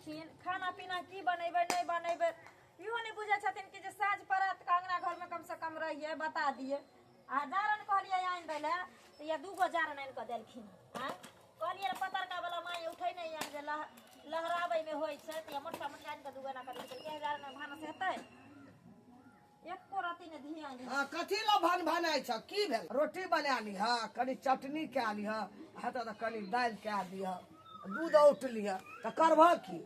छथिन, खाना पीना की बनेबै नहि बनेबै इहो नहि बुझै छथिन कि जे साँझ पड़त के अङ्गना घरमे कमसँ कम रहियै बता दियै। आ जारन कहलियै आनि दै लए तऽ या दूगो जारन आनि कऽ देलखिन। आँय कहलियै पतरका वाला माय उठै नहि यऽ जे लहराबैमे होइ छै, तऽ या मोटका मोटका आनि कऽ दूगो एना कऽ देलकै। जारन भानस हेतै? एको रत्ती नहि ध्यान। हँ, कथी लए भन भनाइ छ? की भेल? रोटी बना लिह, कनि चटनी कए लिह, हेतऽ तऽ कनि दालि कए दिह, दूध औट लिह, तऽ करबह की?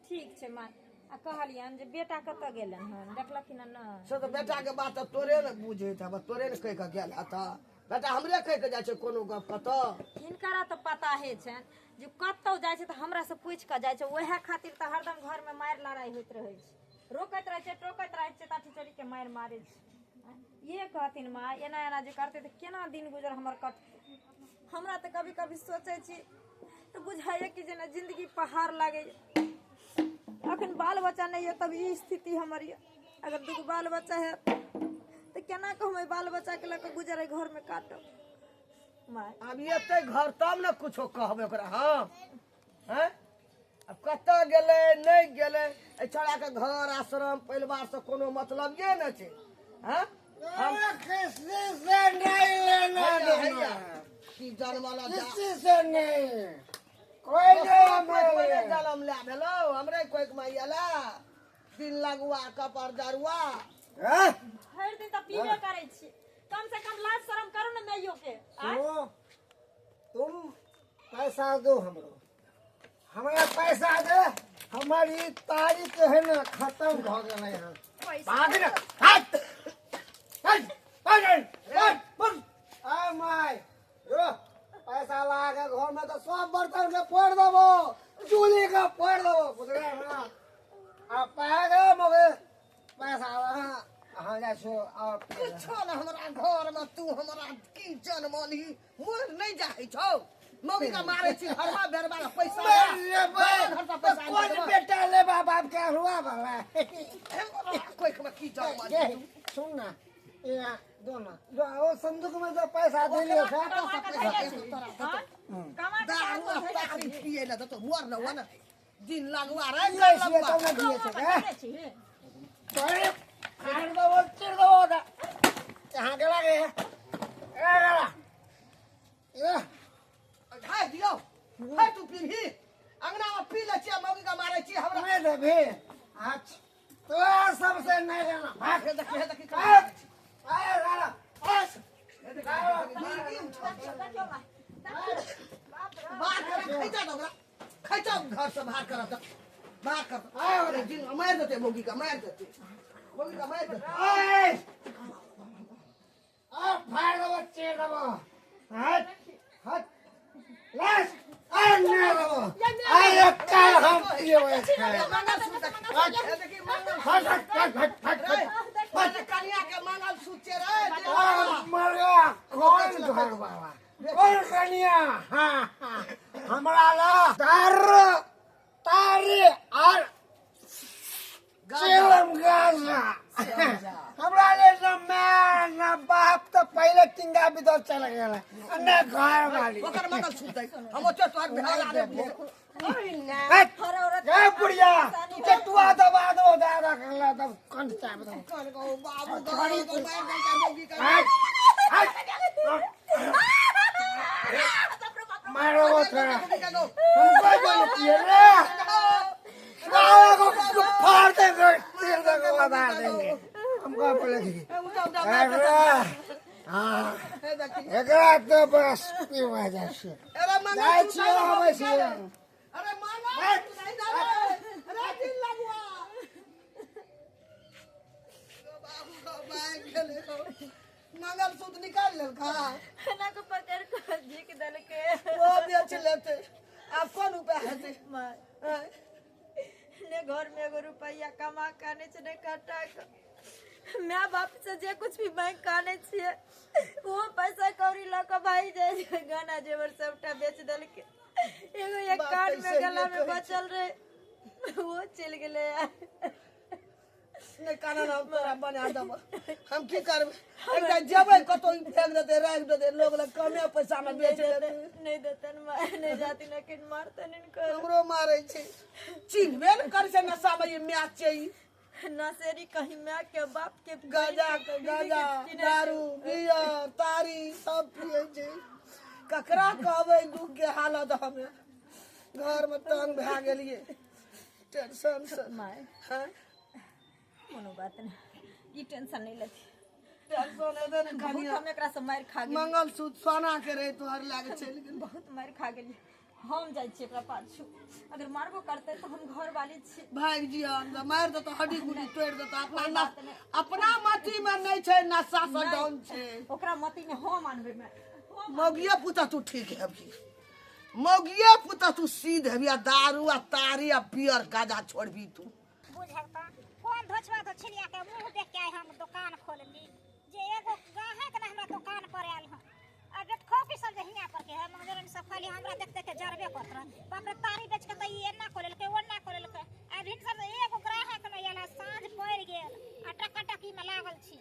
ठीक छै माय। आ कहलियनि जे बेटा कतऽ गेलनि हन, देखलखिन हन नहि? से तऽ बेटाके बात तऽ तोरे ने बुझैत हेबह, तोरे ने कहि कऽ गेल हेतऽ। बेटा हमरे कहि कऽ जाइ छै कोनो गप कतऽ? हिनकरा तऽ पता हे छनि जे कतौ जाइ छै तऽ हमरा से पूछि कऽ जाइ छै। उएह खातिर तऽ हरदम घरमे मारि लड़ाइ होइत रहै छै, रोकैत रहै छै, टोकैत रहै छै, तऽ चोरी के मारि मारै छै। इहे कहथिन माँ, एना एना जे करतै तऽ केना दिन गुजर हमर कटतै? हमरा तऽ कभी कभी सोचै छी तऽ बुझाइए कि जेना जिंदगी पहाड़ लागैए। अखन बाल बच्चा नहि यऽ तब ई स्थिति हमर यऽ। अगर दूगो बाल बच्चा है तऽ केना कऽ हम एहि बाल बच्चाके लऽ कऽ गुजर एहि घरमे काटब माय? आब एतै घर तब ने कुछो कहबै ओकरा। हँ हैं, आब कतऽ गेलै नहि गेलै, एहि छौड़ाके घर आश्रम परिवार से कोनो मतलब ये ने छै। हँ, हम किसी से नहीं लेना हैया, देना। हैया, की जनमल जा किसी से नहीं, कोई नहीं हमारे। जन्म लए भेलौ हमरे कोइक माई अला दिन लगुआ कपर जरुआ। हैं? भरि दिन तऽ पीबे करै छी, कम से कम लाज शरम करू ने मैयो के। आँय? सुनो, तुम पैसा दो हमरो, हमरा पैसा दे। हमारी तारीख है ना खत्म भ गेलै हन। पैसा भाग ना, हट हट हट हट हट। आ my row, पैसा ला के घर में तो सब बर्तन के फोड़ देबो, चूल्ही के फोड़ देबो, बुझले ना? आ पागे मगे पैसा ला, अहाँ जाइ छियो और कुछो ने हमरा घर में। तू हमरा की जनमलही? मोर नहि जाइ छौ, मम्मी के मारै छी हरवा बेरवा के पैसा ला। मर जेबै। घर से पैसा तऽ कोन आनि देबो। बेटा लेबा बाप के हुआ वाला? कोइक में की जनमलही ये तू? सुन ना, ये दो ना, जो वो संदूक में जो पैसा दिलियो से कमा कऽ धैले छी। आँय? कमा कऽ दारू आ धैले तारी छी। पिए ले देतो मोर न हो ने दिन लगुआ रे। पियै छियै तब ने दियै कमा छै। कऽ धैले छी। अरे फाड़ देबो, चिर देबो ओकरा। यहाँ के लागे है ए गेला ए। खाइ दियौ है, तू पीबही अंगना में पी लै छियै, मम्मी के मारै छियै हमरा। नहीं देबी? अच्छा, तो सबसे नहीं लेना, भाग। हे देखी, हे देखी। भाग। अरे लाला बस। देखियौ माय, देखियौ। बाहर कर, खैचा दो ओकरा, खैचा घर से बाहर कर, बाहर कर। अरे दिन मारि देतै मौगी के, मारि देतै मौगी के, मारि देतै। ओए आ फाड़ देबो, चीर देबो, हट हट लास आ नहीं देबो। अरे काल हम पिएबै खाए। मंगलसूत्र हे देखी, मंगलसूत्र। हट हट हट हट हट रे हट। पहिले कनिया के मंगलसूत्र रे। आ मर गया। कौन घर वाला, कौन कनिया? हाँ हाँ, हमरा ला दारू तारी और चिलम गांजा। हमरा ले न माय न बाप, तऽ पहिले टिंगा बिदर चल गेल आ न घर वाली। ओकर मंगलसूत्र हम ओते तोहर भेल आने। हट। हर औरत ए बुढ़िया, चटुआ दबा दो दादा कहला तब कंठ चाप दो। कन गो बाबू गो गो मारि देलकै मौगी के। हट हट, मारो वो थोड़ा। मौगी के गो। हमको बोलती है रे, साला को फाड़ देंगे, तीर देंगे, बता देंगे हमको बोलेगी। अरे हाँ, हे देखी। एकरा तो बस पीवा जाइ छै। अरे जाइ मंगलसूत्र छियै, आबै छियै। अरे मंगलसूत्र नहीं जावे अरे दिन लगुआ बाबू गो मारि गेलै हो। मंगलसूत्र निकालि लेलका। एना कऽ पकड़ि कऽ झीक देलकै। ओ बेच लेतै, आब कोन उपाय हेतै? माय, आँय? ने घर में एगो रुपैआ कमा के आनै छै ने कटा कऽ। माय बाप से जे कुछ भी मांगि कऽ आनै छियै ओहो पैसा कौड़ी लऽ कऽ भागि जाइ छै। गहना जेवर सबटा बेच देलकै। एगो एक बात कान तऽ में सहिए गला में कहै छै। बचल रहे, ओहो चलि गेलै। ऐसने कानून हम तोरा बना देब। हम की करबै? एकटा जेबै कतौ फेंक देतै, राखि देतै, लोग लग कमे पैसा में बेच लेतै। नहीं देतन माय, नहीं जाती ना किन मारतन इनकर। हमरो मारै छै, चिन्हबे ने करै छै नशा में ई मैच छै ई। नशेरी कहीं माय के बाप के गांजा के गांजा, दारू, बियर, तारी सब पियै छै। ककरा कहबै दुख के हालत? हमे घर में तंग भए गेलियै टेंशन से। My हाँ? कोनो बात नहीं, ई टेंशन नहीं लेती। टेंशन हेतै ने बहुत कनिया। हम एकरा से मारि खा गेली। मंगलसूत्र सोना के रहे तोहर लए के चलि गेल। बहुत मारि खा गेली। हम जाइ छी एकरा पाछू, अगर मारबो करतै तऽ हम घर वाली छी। भागि जिया, मारि देतौ, हड्डी गुड्डी तोड़ि देतौ। अपना कोई बात नहि। अपना मती में नहि छै, नशा से डाउन छै। ओकरा मती में हम आनबै माय, हम। मौगिया पुता तू ठीक हेबही, मौगिया पुता तू सीध हेबही आ दारू आ तारी आ बियर गाजा छोड़बही तू। बुझल तऽ कोन धोछवा धोछलिया के मुँह देख के आइ हम दोकान खोलली जे एगो गाहक ने हमरा दोकान पर आयल हन। आ बेटखौकी सब जे हियाँ पर के है, मंगजरन सब खाली हमरा देख देख के जरबे करत रह। बाप रे, तारी बेच के तऽ ई एना कऽ लेलकै, ओना कऽ लेलकै। आ भिनसर एगो ग्राहक नहि आयल, आ साँझ पड़ि गेल आ टकाटकी मे लागल छी।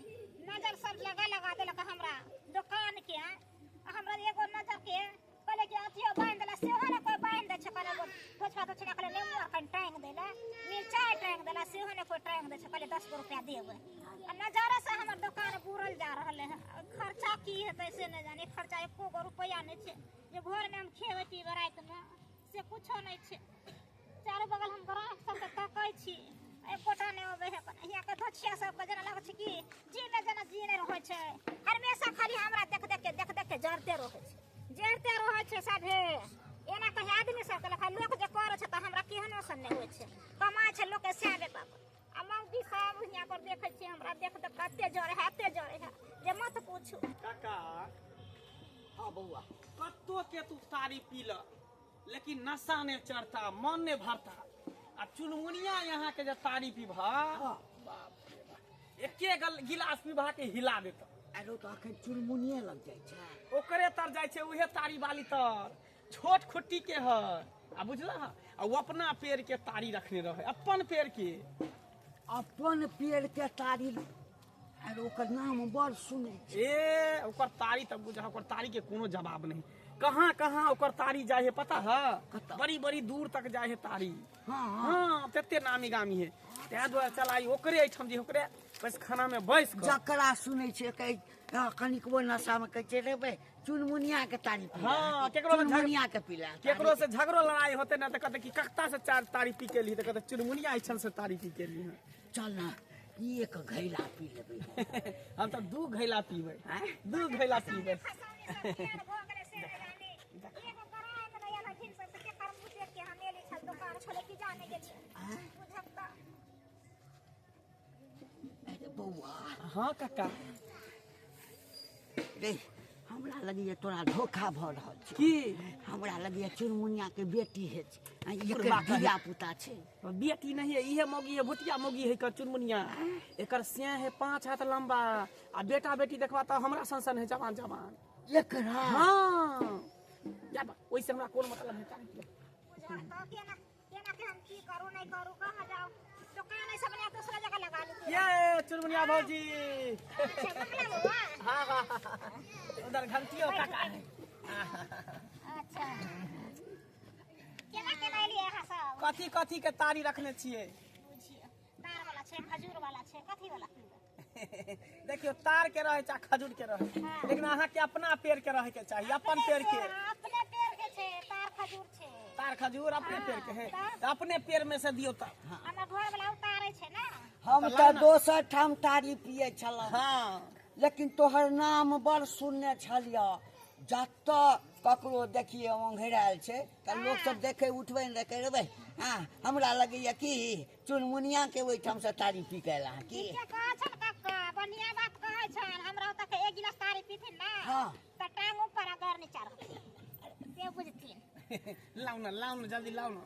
नजर सब लगा लगा देलक हमरा दोकान के। आ हमरा एगो नजर के कहले कि अथियो बान्हि देला, सेहो ने कोइ बान्हि दै छै। कहले धोछवा धोछिया कहले नेमू आर कनि टाँगि दै लए, मिरचाइ टाँगि देला, सेहो ने कोइ टाँगि दै छै। कहले 10 गो रुपया देबै। आ नजरे से हमर दोकान बुड़ल जा रहल है। खर्चा की हेतै से नहि जानी। खर्चा एको गो रुपैआ नहि छै जे घरमे हम खेबै पीबै रातिमे, से कुछो नहि छै। चारू बगल हम ग्राहक सबके तकै छी, एकोटा नहि अबै है। हियाँके धोछिया सबके जेना लगै छै कि जीमे जेना जी नहि रहै छै। हमेशा खाली हमरा देख देख के देख देख के जरते रहै छै, जरते रहै छै सभे। एना कहीं आदमी सबके लखा लोक जे करै छै तऽ हमरा केहनो सन नहि होइ छै। कमाइ छै लोकके सएह बाप। आ मौगी सब हियाँ पर देखै छियै, हमरा देख देख कते जरै है, एते जरै है जे मत पूछू। काका। हाँ बौआ। कत्तो के तू तारी पी ल, लेकिन नशा ने चढ़ता, मन ने भरता। आ चुनमुनिया यहाँ के जे तारी पीबा, बाप रे बाप, एके गिलास पीबा के हिला देता। आरो तऽ अखन चुनमुनिये लग जाइ छै। ओकरे तर जाइ छै, उहे तारी वाली तर छोट खुट्टी के है। आ बुझला, आ ओ अपना पेड़ के तारी रखने रहे, अपन पेड़ के। अपन पेड़ के तारी? आरो ओकर नाम बड़ सुनै छी। ए, ओकर तारी तऽ बुझा, ओकर तारी के कोनो जवाब नहीं। कहाँ कहाँ ओकर तारी जाइ है पता है? कतऽ? बड़ी बड़ी दूर तक जाइ है तारी। हाँ। हाँ, तते नामी गामी है, तैं दुआरे चलाई ओकरे एहिठाम जे ओकरे बस खाना में बैस कऽ। जकरा सुनै छियै कहै कनिकबो नशा में कहै छै रे बे चुनमुनिया के तारी पीला। हाँ, केकरो से चुनमुनिया के पीला। केकरो से झगड़ो लड़ाई होते ना तऽ कहते कि कत्ता से चार तारी पी के ली, तऽ कहते चुनमुनिया एहिठाम से तारी पी के ली। चल ना, एक घैला पी लेबै। हम तऽ 2 घैला पीबै। आँय? 2 घैला पीबै। खसौनी सब केहन भऽ गेलै से नहि जानी। एगो ग्राहक नहि आयल हथिन सब से केकर मुँह देख के हम एली छल दोकान खोले की जाने गेलियै। बुझब तऽ। अरे बौआ। हाँ काका। रे, हमरा लगैया तोरा धोखा भऽ रहल छै। की? हमरा लगैया चुनमुनिया के बेटी है छै, आ एकर बुढ़बा कहे। धिया पुता छै। बेटी नहीं है, इहे मौगी है, भुतिया मौगी है एकर चुनमुनिया। एकर सिया है 5 हाथ लंबा, आ बेटा बेटी देखबा तऽ हमरा सन सन है, जवान जवान। एकरा? हाँ, जा बा, ओहिसे हमरा कोन मतलब है तारी के। बुझल तऽ केना केना के हम की करू नहि करू, कहाँ जाउ? दोकान ऐसे बढ़िया दूसरा जगह लगा ली। ये चुनमुनिया भौजी। अच्छा, मंगला बौआ। हाँ हाँ हाँ, उधर घंटियो काका है। अच्छा, केना केना एलियै अहाँ सब? कथी कथी के तारी रखने छियै? बुझियौ, तार वाला छै, खजूर वाला छै, कथी वाला पीबै? देखियौ, तार के रहै चाहे खजूर के रहै, हाँ। लेकिन अहाँ के अपना पेड़ के रहै के चाही, अपन पेड़ के। अपने पेड़ के छै, तार खजूर छै। तार खजूर अपने पेड़ के है। हाँ। तऽ अपने पेड़ में से दियौ तऽ। हमर घर वाला उतारै छै ने। हम तऽ तऽ लाउ ना। दोसर ठाम तारी पियै छलहुँ। हाँ। लेकिन तोहर नाम बड़ सुनने छलियह। जतऽ ककरो देखिए ओंघरायल छै तऽ लोक सब देखे उठबै ने कहै रे भाई, हाँ हमरा लगैया कि चुनमुनिया के ओहिठाम से तारी पी के एला की। ठीके कहै छन काका, बढ़िया बात कहै छन। हमरा ओतऽ के एक गिलास तारी पीथिन ने हाँ। तऽ टांग ऊपर आ गोर नीचा रहथिन, से बुझथिन। लाउ ना, लाउ ना, जल्दी लाउ ना।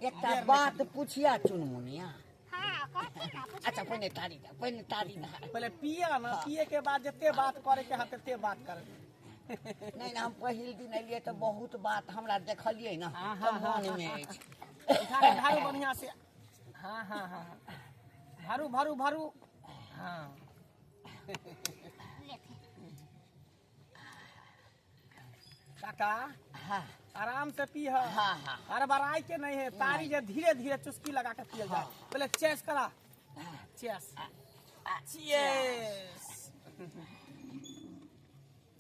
एकटा बात पूछिया चुनमुनिया? हाँ, कहथिन ना, पुछथिन। अच्छा, पहिने तारी दे, पहिने तारी दे। पहिले पिया ना, पिए के बाद जते बात करे के हाथ तते बात करबै। नहि नहि, हम पहिल दिन एलियै तऽ बहुत बात हमरा देखलियै ने हाँ, तऽ हाँ, मन मे अछि। उठा के ढारू बढ़िया से। हाँ हाँ हाँ। भरू भरू भरू। हाँ काका हाँ आराम से पी है। हाँ हाँ हड़बड़ाई के नहीं है, तारी जे धीरे धीरे चुस्की लगा के पियल जाए। पहले चेस करा, चेस चेस।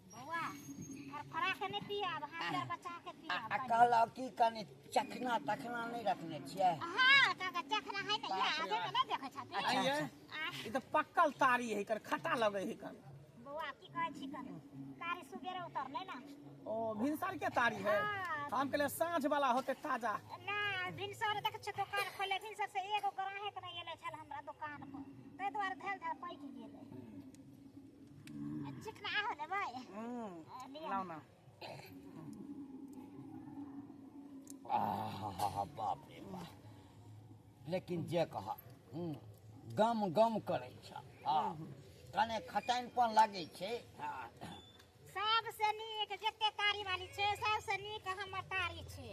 बौआ फरफरा के नहीं पियाब, हाथ पैर बचा के पियाब। आ कहलौ की कनी चखना तखना नहीं रखने छियै? हाँ काका चखना है ना, ये आगे में नहीं देखै छथिन। आइए ई तो पक्कल तारी है, एकर खट्टा लगे है कर। बौआ की कहै छी कर, तारी सुबेरे उतरलै ना। ओ भिनसर के तारी है? हम कहले साँझ वाला होते ताजा। ना भिनसर देख छ दुकान खोले, भिनसर से एगो ग्राहक नहीं एले छल हमरा दुकान पर, तै दुआरे धैल धैल पैक गेलै। चिकना हो लेबै? लाओ ना। आहा बाप रे बाप, लेकिन जे कह गम गम करै छ। हाँ कने खटाइनपन लागै छै। सबसे नीक जते तारी वाली छै सबसे नीक हमर तारी छै।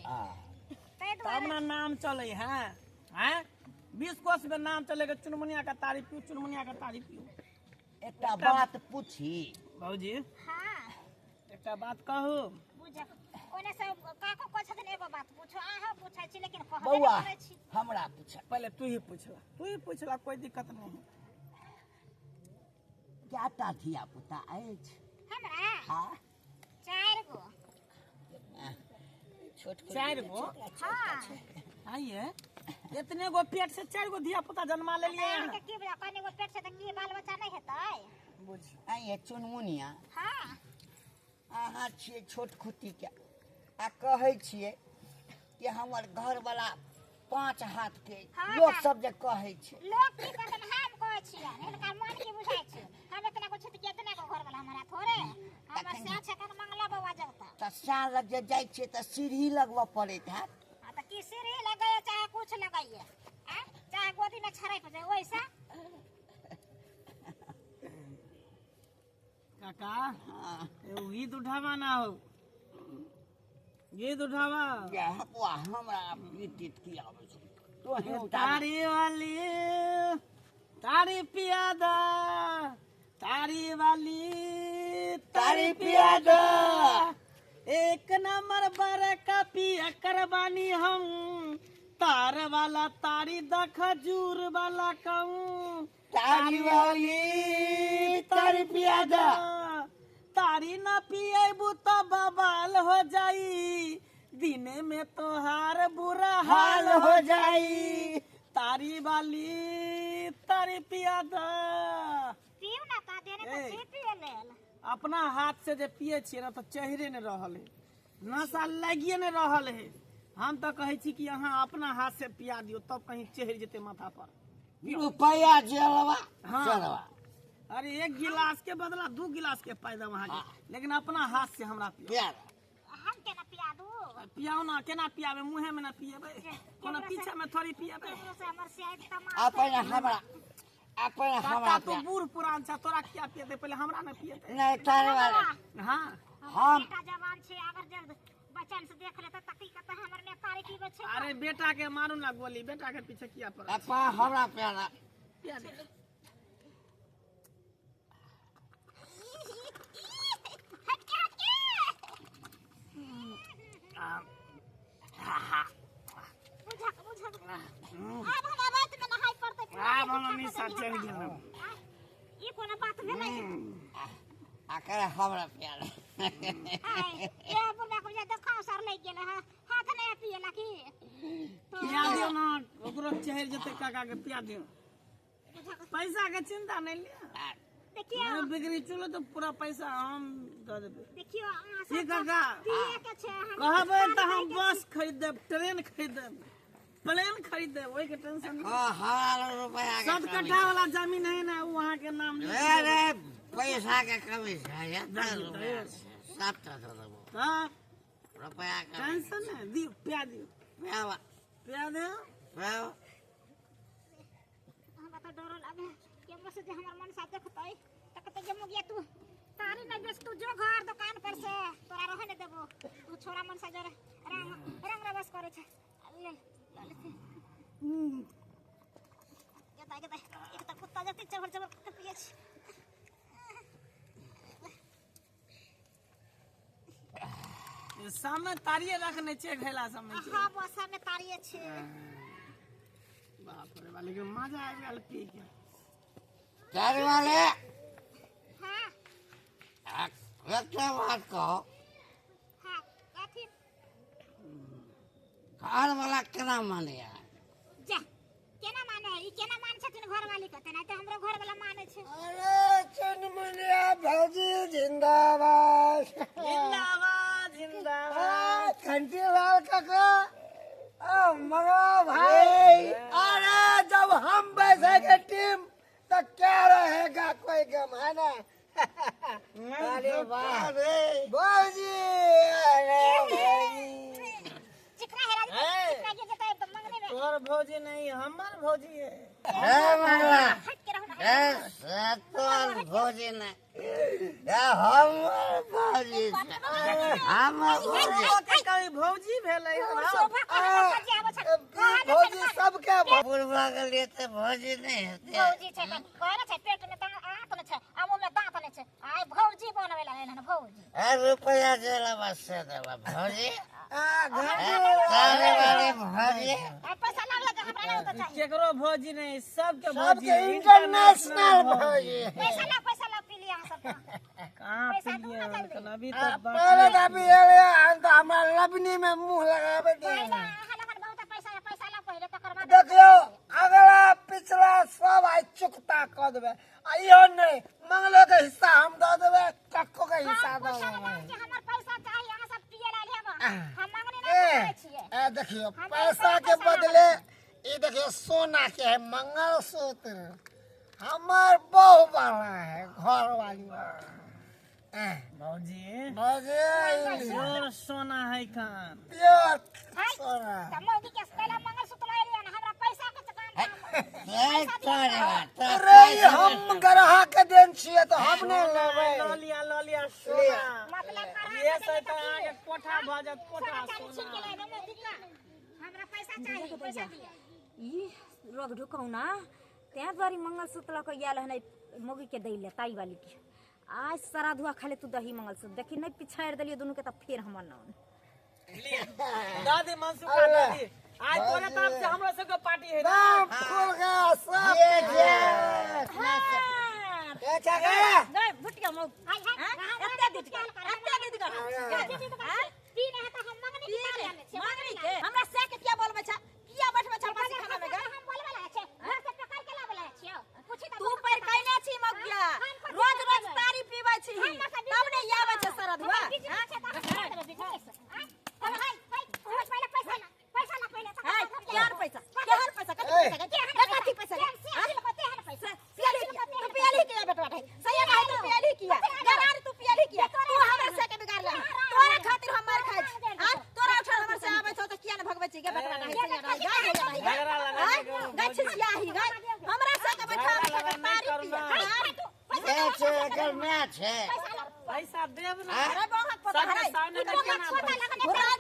तै तब ना नाम चले है, हैं 20 कोस में नाम चलेगा चुनमुनिया का तारी पियो, चुनमुनिया का तारी पियो। एकटा बात पूछी बाबूजी? हाँ एकटा बात कहू। बुझ ओने से काको कहै छथिन एगो बात पूछो, अहाँ पूछै छी लेकिन कहबे बौआ नहि करै छी। हमरा पूछ पहले तू ही पूछला, तू ही पूछला, कोई दिक्कत नहीं है। कएटा धिया पुता अछि हमरा? हाँ 4 गो। छोट 4 गो? हाँ आइए इतने गो पेट से 4 गो धिया पुता जन्मा लेलिए अहाँ के की बुझा, कने गो पेट से त की बाल बच्चा नहीं हेतै? बुझ आइए चुनमुनिया। हाँ अहाँ छियै छोट खुटी के आ कहै छियै कि हमर घरवाला 5 हाथ के। हाँ, लोक सब जे कहै छै, लोक की कहतन हम कहै छियै, हिनका मन की बुझाइ छै? हम इतना को छुट के इतना को घरवाला हमरा थोड़े, हमर से छै कन मंगला बौआ जगता। त साल लग जे जाइ छियै त सीढ़ी लगबऽ पड़ैत हैत। हाँ त की सीढ़ी लगैए चाहे कुछ लगैए, आ चाहे गोदी में छड़ै पर जाय ओइसा। काका एगो गीत उठावा ना हो, गीत उठावा। बौआ हमरा गीत तीत की आबै छै, तोहे उठा। तारी वाली तारी पियादा, तारी वाली तारी पियादा, एक नंबर बड़का पिया करबानी हम, तार वाला तारी द खजूर वाला कहूँ। तारी वाली तारी पियादा, तारी ना पिएबू तो बवाल हो जाई, दिने में तोहार बुरा हाल हो जाई। तारी वाली तारी पियादा। पियू ना ता देने त छी पिए लेल। अपना हाथ से जे पिए छियै ना तो चेहरे ने रहल है, नशा लागिए ने रहल है। हम तो कहै छी कि अहाँ अपना हाथ से पिया दियो तब कहीं चढ़ जेते माथा पर। रुपया जलवा। हाँ। चलवा। अरे 1 गिलास के बदला 2 गिलास के पाई देब अहाँके, लेकिन अपना हाथ से हमरा पियो। पिया हम केना पिया दू? पियाओ ना, केना पियाबे? मुँहे में ना पिएबै, कोनो पीछे में थोड़ी पिएबै। अपन हमरा अपन हमरा तू बूढ़ पुरान छ, तोरा किया पिएतै? पहिले हमरा ना पिएतै। नहीं तारे वाले। हाँ हम बेटा जवान छै, अगर जब बचन से देख लेते त की कहत हमर में तारी पीबै छै। अरे बेटा के मारू ना गोली, बेटा के पीछे किया पड़ल? अपन हमरा पिया पिया दे। आब हमरा निशा चढ़ि गेल। ई कोनो बात भेलै? आकर हमरा पिया ए बुढ़ा को जे देखा सर लागि गेल है, हाथ नहि पियला की पिया दियौ ना, ओकरो चढ़ि जेतै। काका के पिया दियौ, पैसा के चिंता नहीं लिया। देखियो बिक्री चलो तो पूरा पैसा हम दऽ देबै। देखियो अहाँ की काका पिए के छै? कहबै तऽ हम बस खरीद देब, ट्रेन खरीद देब, प्लेन खरीद देब, ओहि के टेंशन नहीं। हाँ रुपया 7 कट्ठा वाला जमीन है ना, वो वहाँ के नाम लिख अरे पैसा के कमी छै, 7 टा दऽ देबो। हाँ रुपया के टेंशन नहीं, दियो पिया दियो, पियावा पिया दियो। पियावा। हमरा तऽ डर लागे केमरो से जे हमर मन सा देखतै त कहतै जे मुगिया तू तारी नहीं बेच, तू जो घर दुकान पर से तोरा रहे नहीं देबो, तू छोरा मन सा जरे रंग रंग रबस करे छै। ले ले। कुत्ता जते चबर चबर के पिए छी। सामने तारिये रखने छियै घैला सबमे। हाँ बस सामने तारिये छै। बाप रे बाप, लेकिन मजा आबि गेल पी के। तारी वाले। हाँ। एकटा बात कहो। हाँ कथी? घर वाला केना मानैया? जा केना माने है? ई केना मान छथिन घरवाली के? तेनाहिते हमरो घरवाला माने छै। अरे चुनमुनिया भौजी जिंदाबाद जिंदाबाद जिंदाबाद। घंटी लाल काका मंगला भाई। अरे जब हम बैसेंगे टीम तो क्या रहेगा कोई गम, है ना? अरे वाह भौजी, अरे भौजी चिकना है राज, चिकना के जता एकदम मंगने में। तोहर भौजी नहीं, हमर भौजी है। हे मंगला, हट के रहो ना। ए तोहर भौजी नहीं, ए हमर भौजी, हमर भौजी। के कभी भौजी भेलै हन। शोभा कहना जे आबै छै। भौजी सबके बुढ़वा के लिए तो भौजी नहीं हेतै। भौजी छै त कहै छै पेट में आंत ने छै आ मुंह में दांत ने छै, आइ भौजी बनबै ला एहन भौजी। ए रुपया जेला बस से देबा भौजी। घंटी वाले भौजी। आ पैसा लागल त हमरा नहि त चाही। केकरो भौजी नहीं, सबके भौजी, सबके इंटरनेशनल भौजी। पैसा ला, पैसा ला पी लिया अहाँ सब। कहाँ पैसा पी दू लियै ना हन? जल्दी। अभी तक पहले तो अभी एले हन तो हमरा लबनी में मुंह लगाबे दे। पहिले अहाँ लगन बहुत पैसा है, पैसा ला पहिले तकर बाद। देखियो अगला पिछला सब आइ चुकता क देबै। आ इहो नहीं, मंगलो के हिस्सा हम दऽ देबै, कक्को के हिस्सा दऽ देबै। हमर पैसा चाही, अहाँ सब पिए ला लेब। हम मंगनी नहीं करै छियै। ए देखियो पैसा के बदले ई देखियो सोना के है मंगलसूत्र, हमर बहू वाला है, घर वाली। भौजी भौजी प्योर सोना है कान, प्योर सोना। त मौगी के पहला मंगलसूत्र लाए लिया ना, हमरा पैसा के काम। अरे हम ग्राहक के देन छियै तो हम नहि लेबै। ल लिया, ल लिया सोना। मतलब ये से त अहाँ के कोठा भ जात, कोठा छीन के सोना। लाए मौगी का। हमरा पैसा चाही, पैसा दिया। ई रोग ढुकौना तें दुआरे मंगलसूत्र लऽ कऽ आयल हन मौगी के दै ले ताई वाली के। आज सारा धुआ खा ले तू दही मंगलसूत्र, देखी नहीं पिछाड़ि देलियै दुनू के तऽ फेर हमर नाम। दादी मनसुखा दादी, आज तोरे तरफ से हमरा सबके पार्टी है ना। खुल गया सब। ये जे ए छका गए भुटिया मौगी, एते दिट कर, एते दिट कर। पी नहीं त हम मंगनी के ताले आने छै। मंगनी के हमरा से के किया बोलबै छ, किया बैठबै छ बसी खाना में? हम बोलबै ला छै, घर से पकड़ के लाबै ला छियौ। पूछी त तू पर कइने छी मौगिया, रोज रोज तारी पीबै छी तब ने आबै छै सारा धुआ। बिजनेस छै त हम देबै बिजनेस। आ हाय हाय पहिले पैसा ला, पैसा ला पहिले। हाय केहन पैसा, केहन पैसा, कथि पैसा, कथि पैसा? तू पियली किया बेटवा ढाई सही ना? तू पियली किया गरार, तू पियली किया? तू हमरा से के बिगाड़ ले, तोरा खातिर हम मार खाइ छी। हां तोरा उठा हमर से आबै छौ त किया ने भगबै छी गे बेटवा ढाई सही ना? गाय गाय गाय छिसियाही गाय हमरा से के बैठा बैठा के तारी पिया। ए छै एकर मैच है। पैसा देब ना। अरे बहुत पता है बुढ़ारा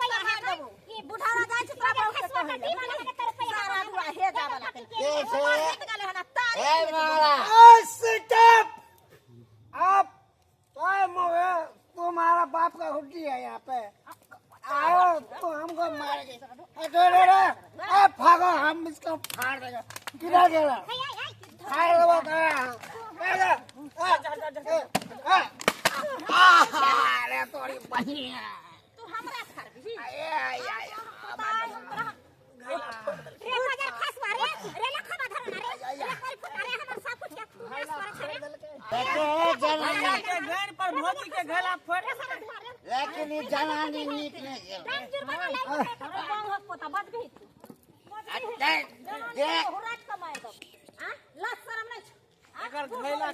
जाइ छै तोरा बहुत के कहै सारा धुआ हे जावला के। के छै? तारी ए मंगला, स्टॉप। आप ओए मोहे, तुम्हारा बाप का हुड्डी है यहाँ पे, आओ तो हमको मारेंगे। रे रे रे ए भागो, हम इसको फाड़ देंगे। किधर गया? फाड़ देबो अरे तोरी बहिया। तू हमरा फाड़बही? ए ए रे मगर खसवा रे, रे लखवा धरो ना रे, रे पर फुटा रे हमर सब कुछ के तू नाश करे छै रे। देखे हे जनानी, के घर पर भौजी के घैला फोड़। लेकिन ई जनानी नीक नहीं गेल। दाम जुर्माना लाग। अरे बांगक पोता बजबही तू, देख देख हुराट कमाए दो। आ लाज शरम नहीं छौ? एकर घैला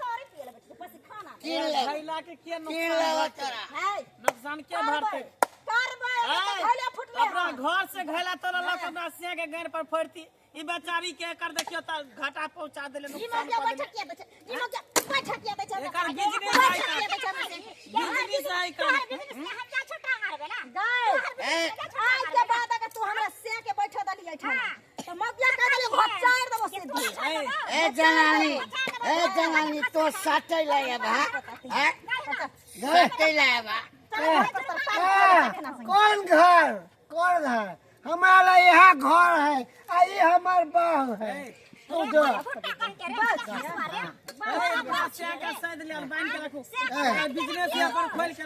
सॉरी पिए ले बैठ बस खाना। की ले घैला के के की नुकसान लेबो भरतै? तोरा? है नुकसान के भरतै? करबै ऐ, घैला फुटले। अपना घर से घैला तोरा लक अपना सिया के गैर पर फोड़ती। ई बेचारी के एकर देखियो त घाटा पहुंचा देले, ई नुकसान मौका कर देले। बैठक किया दै छै? ई मौका बैठक किया दै छै? एकर बिजनेस बैठक है किया दै छै हमरा से? बिजनेस है एकर। बिजनेस के हम जा छोटा मारबे ना। गाय ए आज के बाद अगर तू हमरा से के बैठा देली एठाम त मौका कह देली घोचार देबो सीधी। ऐ ए जनानी ए जनानी तो साटै लाया बा हैं साटै लाया बा। कौन घर कौन घर? हमारा यहाँ घर है आ ये हमार बाह है। तू जो बिजनेस अपन खोल के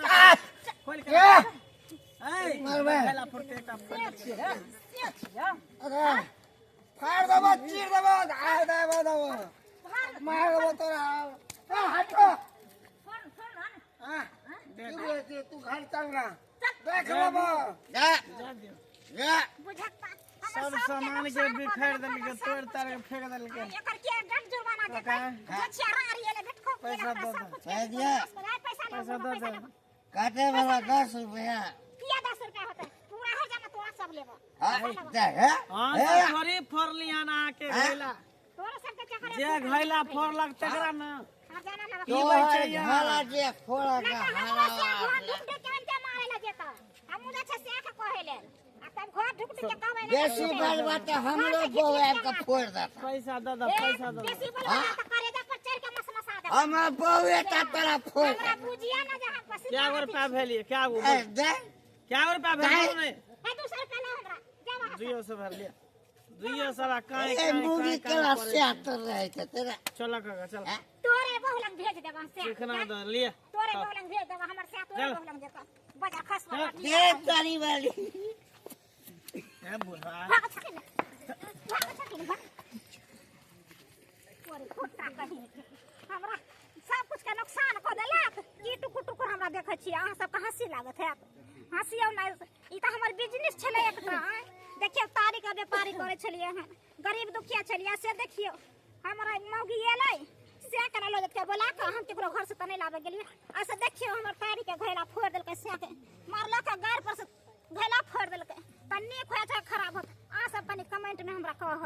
खोल के अरे फाड़ देबो चीर देबो आ देबो देबो मार देबो तोरा। हटो हां तू घर चल ना देख लेबो जा जा सब सामान के बिखेर देलके तोड़ तार के फेंक देलके। एकर के डट जुर्माना देतै बचिया रारी एले बेटको पैसा दो पैसा दो काटे वाला 10 रुपया किया 10 रुपया होतै पूरा हो जाना तोरा सब लेबो। हां दे है हां चोरी फोड़ली हन अहाँ के घैला तोरा सब के चक्कर जे घैला फोड़लक तकरा ना हां जाना ना की बैठे घाला जे फोड़ा का हाला ढुक ढुक के अनते मारे ला जेता हमू जे छै से के कहै ले आ तब घर ढुक ढुक के कहबै ना बेसी बोलबा त हमरो बहु आबि के फोड़ देता। पैसा दे दे पैसा दे बेसी बोलबा त करेजा पर चढ़ के मसमसा दे हमर बहु ता तोरा फोड़ हमरा बुझिया ना जे हम पसी क्या रुपया भेलिए क्या गो दे क्या रुपया भेलिए नहीं ए 200 रुपया ला हमरा जा वहां 200 भर लिया 200 साला काहे ए मुगी केला से तर रहे थे तेरा। चल काका चल तोरे बहु लंग भेज देबा से चिकना दे लिए तोरे बहु लंग भेज देबा हमर से तोरे बहु लंग जेता बजा खस वाला दे तारी वाली ए बुढ़ा भाग छकी ना भाग छकी ना तोरे खोटा कहीं हमरा सब कुछ के नुकसान क देलक। ई टुकुर टुकुर हमरा देखै छी अहाँ सब के हंसी लागत हैत हंसियौ नै ई त हमर बिजनेस छलै एकटा। देखियौ तारी के व्यापारी करै छलियै हन गरीब दुखिया छलियै से देखियौ हमरा मौगी एलै से केना लऽ जेतै बोला कऽ हम केकरो घर से तऽ नहि लाबै गेलियै आ से देखियौ हमर तारी के घैला फोड़ि देलकै से के मारलक गाड़ पर से घैला फोड़ि देलकै तऽ नीक होइ छै खराब होत अहाँ सब कनि कमेंट में हमरा कहब।